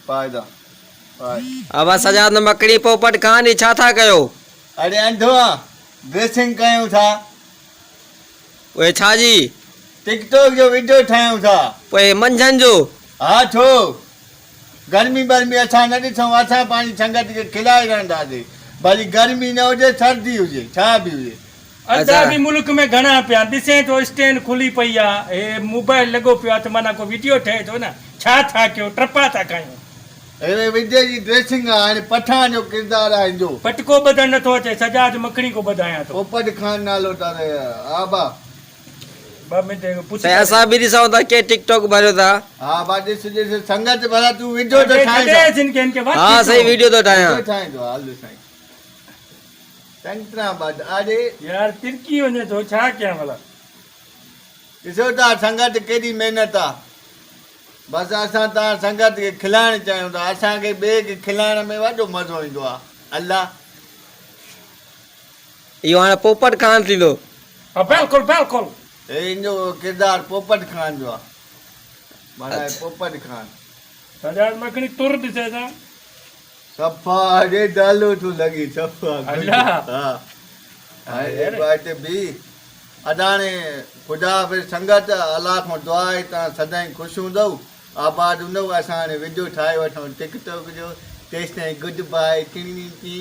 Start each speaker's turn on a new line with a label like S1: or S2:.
S1: پائدا پائي.
S2: ابا سجاد مڪڙي پوپٽ خان هي ڇا ٿا ڪيو.
S1: اڙي انڌو آ ڊريسنگ ڪيون ٿا.
S2: پوء ڇا جي.
S1: ٽڪ ٽاڪ جو وڊيو ٺاهيون ٿا.
S2: پوء منجهند جو.
S1: ها ڇو گرمي برمي اسان نه ڏسون اسان پنهنجي سنگت کي کلائي رهنداسي ڀلي گرمي نه هجي سردي هجي ڇا به هجي.
S3: ادا به ملڪ ۾ گهڻا پيا ڏسين ٿو اسٽينڊ کلي پئي آ هي موبائل لڳو پيو آ ته معنيٰ ڪو وڊيو ٺهي ٿو نه ڇا ٿا ڪيو ٽپا ٿا کايون.
S1: هي وڊيو جي ڊريسنگ آ هاڻي پٺاڻ جو ڪردار آ هن جو.
S3: پٽڪو ٻڌڻ نٿو اچي سجاد مکڻي ڪو ٻڌايان ٿو.
S1: پوپٽ خان نالو ته آ با.
S3: ٻه منٽ پڇ
S2: سائين اسان به ڏسون ٿا ڪي ٽڪ ٽاڪ ڀريو ٿا.
S1: ها با ڏس ڏس سنگت ڀلا تون وڊيو ته ٺاهين ٿو.
S2: ها سائين وڊيو ٿو ٺاهيان.
S1: وڊيو ٺاهين ٿو هل سائين. چڱي طرح ٻڌ اڙي.
S3: يار ترڪي وڃي ٿو ڇا ڪيان ڀلا.
S1: ڏسو ٿا سنگت ڪيڏي محنت آ بس اسان توهان سنگت کي کلائڻ چاهيون ٿا اسان کي ٻئي کي کلائڻ ۾ وڏو مزو ايندو آ الله.
S2: اهو هاڻي پوپٽ خان ٿيندو.
S3: ها بلڪل بلڪل.
S1: هي ان جو ڪردار پوپٽ خان جو آ معنيٰ پوپٽ خان.
S3: سجاد مکڻي تر ڏسي ٿا.
S1: صفا اڙي ڊالو ٿو لڳي صفا
S3: الله
S1: ها هاڻي ٻه بي ادا هاڻي خدا حافظ سنگت الله کان دعا آهي توهان سدائين خوش هوندؤ آباد هوندؤ اسان هاڻي وڊيو ٺاهي وٺون ٽڪ ٽاڪ جو تيستائين گڊ باء ٽڻي ٽي.